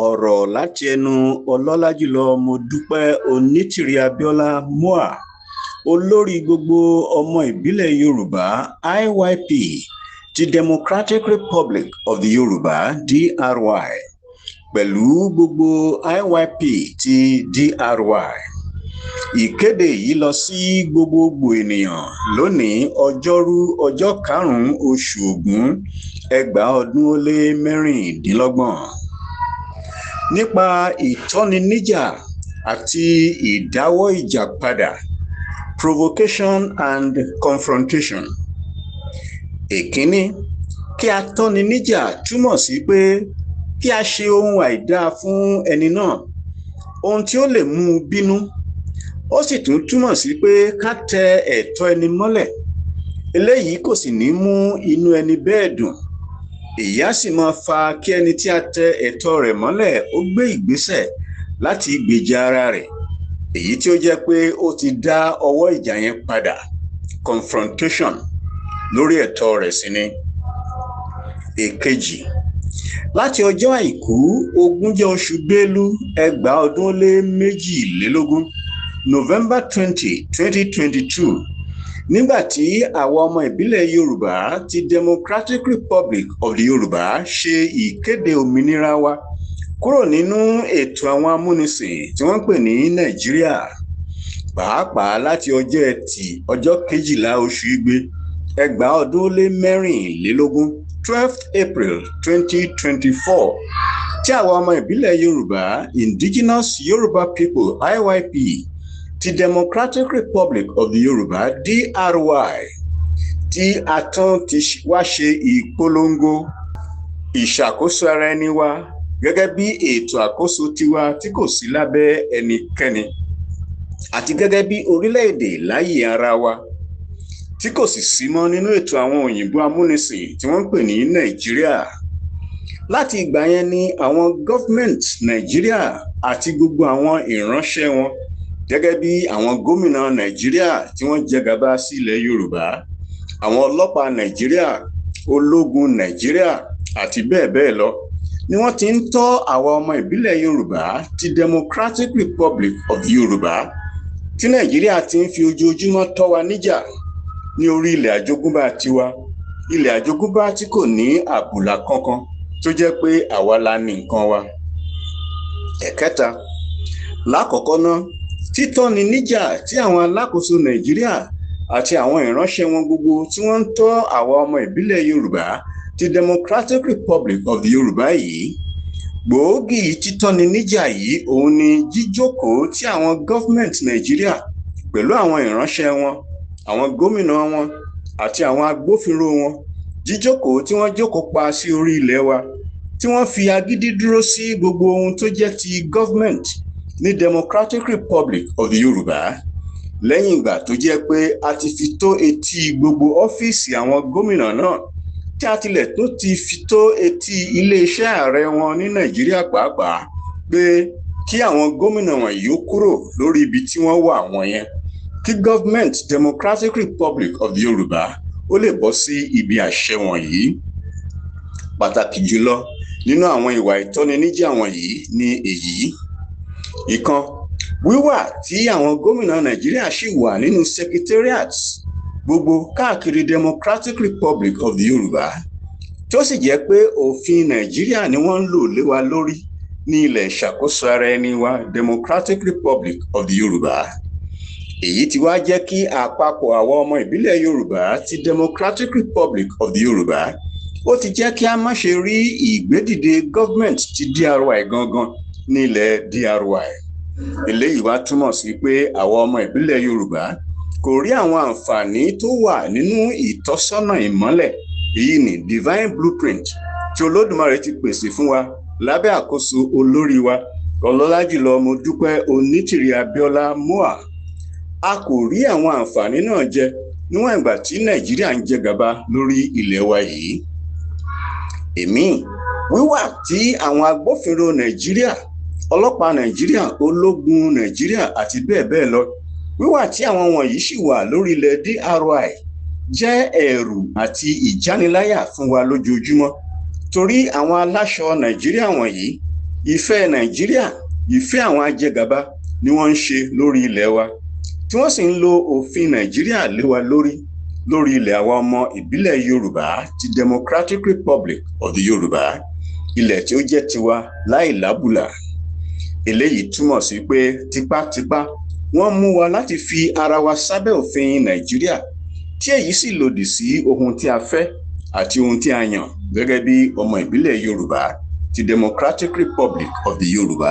Ọ̀rọ̀ láti ẹnu Ọlọ́lá jùlọ Mọ́dúpẹ́ Onítìrí Abiola MOA, olórí gbogbo ọmọ ìbílẹ̀ Yorùbá IYP ti Democratic Republic of the Yorùbá DRY, pẹ̀lú gbogbo IYP ti DRY. Ìkéde yìí lọ sí gbogbogbò ènìyàn lónìí, Ọjọ́rú, ọjọ́ 5 oṣù Ògún, 2026, nípa ìtọ́niníjà àti ìdáwọ́ ìjà padà, provocation and confrontation. Èkínní, kí a tọ́ni níjà túmọ̀ sí pé kí a ṣe ohun àìdáa fún ẹni náà, ohun tí ó lè mú un bínú. Ó sì tún túmọ̀ sí pé ká tẹ ẹ̀tọ́ ẹni mọ́lẹ̀. Eléyìí kò sì ní mú inú ẹni bẹ́ẹ̀ dùn. Èyí á sì máa fa kí ẹni tí a tẹ ẹ̀tọ́ rẹ̀ mọ́lẹ̀ ó gbé ìgbésẹ̀ láti gbèjà ara rẹ̀, èyí tí ó jẹ́ pé ó ti dá ọwọ́ ìjà yẹn padà, confrontation, lórí ẹ̀tọ́ rẹ̀ sí ni. Èkejì, láti ọjọ́ Àìkú, 20 oṣù Bélú, 2022, November 20, 2022, nígbà tí àwa ọmọ ìbílẹ̀ Yorùbá ti Democratic Republic of the Yorùbá ṣe ìkéde òmìnira wa kúrò nínú ètò àwọn amúnisìn tí wọ́n ń pè ní Nàìjíríà, pàápàá láti ọjọ́ Ẹtì, ọjọ́ 12 oṣù Igbe, 2024, 12th April 2024, tí àwa ọmọ ìbílẹ̀ Yorùbá, Indigenous Yorùbá People, IYP ti Democratic Republic of the Yorùbá DRY, tí a tún ti wá ṣe ìpolongo ìṣàkóso ara ẹni wa gẹ́gẹ́ bí ètò àkóso tiwa tí kò sí lábẹ́ ẹnikẹ́ni, àti gẹ́gẹ́ bí orílẹ̀-èdè láyè ara wa tí kò sì sí mọ́ nínú ètò àwọn òyìnbó amúnisìn tí wọ́n ń pè ní Nàìjíríà. Láti ìgbà yẹn ni àwọn government Nàìjíríà àti gbogbo àwọn ìránṣẹ́ wọn, gẹ́gẹ́ bí àwọn gómìnà Nàìjíríà tí wọ́n jẹ gàba sí ilẹ̀ Yorùbá, àwọn ọlọ́pàá Nàìjíríà, ológun Nàìjíríà àti bẹ́ẹ̀ bẹ́ẹ̀ lọ, ni wọ́n ti ń tọ́ àwa ọmọ ìbílẹ̀ Yorùbá ti Democratic Republic of the Yorùbá tí Nàìjíríà ti ń fi ojoojúmọ́ tọ́ wa níjà ní orí ilẹ̀ àjogúnbá tiwa, ilẹ̀ àjogúnbá tí kò ní àbùlà kankan, tó jẹ́ pé àwa la ní nǹkan wa. Ẹ̀kẹta, lákọ̀ọ́kọ́ ná, títọ́ni níjà tí àwọn alákòóso Nàìjíríà àti àwọn ìránṣẹ́ wọn gbogbo tí wọ́n ń tọ́ àwa ọmọ ìbílẹ̀ Yorùbá ti Democratic Republic of the Yorùbá yìí, gbòógì títọ́ni níjà yìí òun ni jíjókòó tí àwọn government Nàìjíríà pẹ̀lú àwọn ìránṣẹ́ wọn, àwọn gómìnà wọn àti àwọn agbófinró wọn, jíjókòó tí wọ́n jókòó pa sí orí ilẹ̀ wa, tí wọ́n fi agídí dúró sí gbogbo ohun tó jẹ́ ti government ní Democratic Republic of the Yorùbá, lẹ́yìn ìgbà tó jẹ́ pé a ti fi tó etí gbogbo ọ́fíìsì àwọn gómìnà náà, tí a tilẹ̀ tún ti fi tó etí iléeṣẹ́ ààrẹ wọn ní Nàìjíríà pàápàá pé kí àwọn gómìnà wọ̀nyí ó kúrò lórí ibi tí wọ́n wà wọ̀nyẹn, kí government Democratic Republic of the Yorùbá ó lè bọ́ sí ibi àṣẹ wọ̀nyí. Pàtàkì jùlọ nínú àwọn ìwà ìtọ́niníjà wọ̀nyí ni èyí: Ìkan, wíwà tí àwọn gómìnà Nàìjíríà ṣì wà nínú secretariats gbogbo káàkiri Democratic Republic of the Yorùbá, tó sì jẹ́ pé òfin Nàìjíríà ni wọ́n ń lò lé wa lórí ní ilẹ̀ ìṣàkóso ara ẹni wa, Democratic Republic of the Yorùbá. Èyí tí wá jẹ́ kí àpapọ̀ àwọn ọmọ ìbílẹ̀ Yorùbá ti Democratic Republic of the Yorùbá, ó ti jẹ́ kí a má ṣe rí ìgbédìde government ti DRY gangan ní ilẹ̀ DRY. Eléyìí wá túmọ̀ sí pé àwọn ọmọ ìbílẹ̀ Yorùbá kò rí àwọn àǹfààní tó wà nínú ìtọ́sọ́nà ìmọ́lẹ̀, èyí ni divine blueprint tí Olódùmarè ti pèsè fún wa lábẹ́ àkóso olórí wa, ọlọ́lá jùlọ Mọ́dúpẹ́ Onítìrí Abíọ́lá MOA. A kò rí àwọn àǹfààní náà jẹ níwọ̀n ìgbà tí Nàìjíríà ń jẹ gàba lórí ilẹ̀ wa yìí. Èmi, wíwà tí àwọn agbófinró Nàìjíríà, ọlọ́pàá Nàìjíríà, ológun Nàìjíríà àti bẹ́ẹ̀ bẹ́ẹ̀ lọ, wíwà tí àwọn wọ̀nyí sì wà lórí ilẹ̀ DRY jẹ́ ẹ̀rù àti ìjániláyà fún wa lójoojúmọ́, torí àwọn aláṣọ Nàìjíríà wọ̀nyí Ìfẹ́ Nàìjíríà, ìfẹ́ àwọn ajẹgàba ni wọ́n ń ṣe lórí ilẹ̀ wa, tí wọ́n sì ń lo òfin Nàìjíríà lé wa lórí lórí ilẹ̀ àwa ọmọ ìbílẹ̀ Yorùbá ti Democratic Republic of the Yorùbá, ilẹ̀ tí ó jẹ́ tiwa láì lábùlà. Eléyìí túmọ̀ sí pé tipátipá wọ́n mú wa láti fi ara wa sábẹ́ òfin Nàìjíríà, tí èyí sì lòdì sí ohun tí a fẹ́ àti ohun tí a yàn gẹ́gẹ́ bí ọmọ ìbílẹ̀ Yorùbá ti Democratic Republic of the Yorùbá.